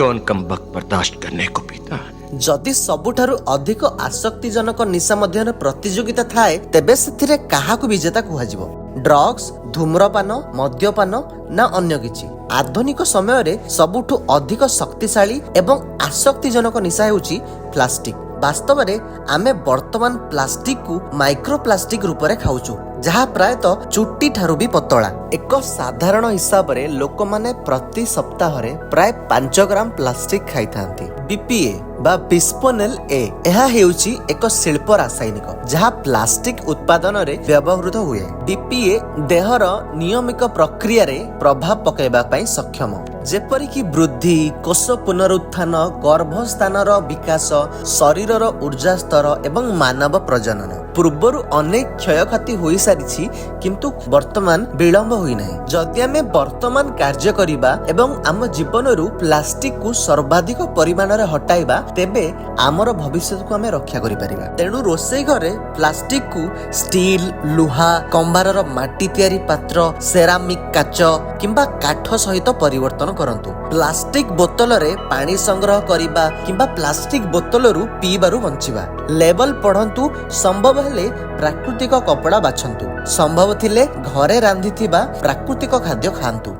कौन कमबख्त बर्दाश्त करने को पीता है? ଯଦି ସବୁଠାରୁ ଅଧିକ ଆସକ୍ତିଜନକ ନିଶା ମଧ୍ୟରେ ପ୍ରତିଯୋଗିତା ଥାଏ, ତେବେ ସେଥିରେ କାହାକୁ ବିଜେତା କୁହାଯିବ? ଡ୍ରଗ୍ସ, ଧୂମ୍ରପାନ, ମଦ୍ୟପାନ ନା ଅନ୍ୟ କିଛି? ଆଧୁନିକ ସମୟରେ ସବୁଠୁ ଅଧିକ ଶକ୍ତିଶାଳୀ ଏବଂ ଆସକ୍ତିଜନକ ନିଶା ହେଉଛି ପ୍ଲାଷ୍ଟିକ। ବାସ୍ତବରେ ଆମେ ବର୍ତ୍ତମାନ ପ୍ଲାଷ୍ଟିକକୁ ମାଇକ୍ରୋପ୍ଲାଷ୍ଟିକ ରୂପରେ ଖାଉଛୁ, ଯାହା ପ୍ରାୟତଃ ଚୁଟି ଠାରୁ ବି ପତଳା। ଏକ ସାଧାରଣ ହିସାବରେ ଲୋକମାନେ ପ୍ରତି ସପ୍ତାହରେ ପ୍ରାୟ 5 ଗ୍ରାମ ପ୍ଲାଷ୍ଟିକ ଖାଇଥାନ୍ତି। ବିପିଏ ବା ବିସ୍ଫେନଲ ଏ, ଏହା ହେଉଛି ଏକ ଶିଳ୍ପ ରାସାୟନିକ, ଯାହା ପ୍ଲାଷ୍ଟିକ ଉତ୍ପାଦନରେ ବ୍ୟବହୃତ ହୁଏ। ବିପିଏ ଦେହର ନିୟମିକ ପ୍ରକ୍ରିୟାରେ ପ୍ରଭାବ ପକାଇବା ପାଇଁ ସକ୍ଷମ, ଯେପରିକି ବୃଦ୍ଧି, କୋଷ ପୁନରୁତ୍ଥାନ, ଗର୍ଭସ୍ଥାନର ବିକାଶ, ଶରୀରର ଉର୍ଜା ସ୍ତର ଏବଂ ମାନବ ପ୍ରଜନନ। ପୂର୍ବରୁ ଅନେକ କ୍ଷୟକ୍ଷତି ହୋଇସାରିଛି, କିନ୍ତୁ ବର୍ତ୍ତମାନ ବିଳମ୍ବ ହୋଇନାହିଁ। ଯଦି ଆମେ ବର୍ତ୍ତମାନ କାର୍ଯ୍ୟ କରିବା ଏବଂ ଆମ ଜୀବନରୁ ପ୍ଲାଷ୍ଟିକକୁ ସର୍ବାଧିକ ପରିମାଣରେ ହଟାଇବା, ତେବେ ଆମର ଭବିଷ୍ୟତକୁ ଆମେ ରକ୍ଷା କରିପାରିବା। ତେଣୁ ରୋଷେଇ ଘରେ ପ୍ଲାଷ୍ଟିକକୁ ଷ୍ଟିଲ, ଲୁହା, କୁମ୍ଭାରର ମାଟି ତିଆରି ପାତ୍ର, ସେରାମିକ, କାଚ କିମ୍ବା କାଠ ସହିତ ପରିବର୍ତ୍ତନ କରନ୍ତୁ। ପ୍ଲାଷ୍ଟିକ ବୋତଲରେ ପାଣି ସଂଗ୍ରହ କରିବା କିମ୍ବା ପ୍ଲାଷ୍ଟିକ ବୋତଲରୁ ପିଇବାରୁ ବଞ୍ଚିବା। ଲେବଲ ପଢନ୍ତୁ। ସମ୍ଭବ ହେଲେ ପ୍ରାକୃତିକ କପଡ଼ା ବାଛନ୍ତୁ। ସମ୍ଭବ ଥିଲେ ଘରେ ରାନ୍ଧିଥିବା ପ୍ରାକୃତିକ ଖାଦ୍ୟ ଖାଆନ୍ତୁ।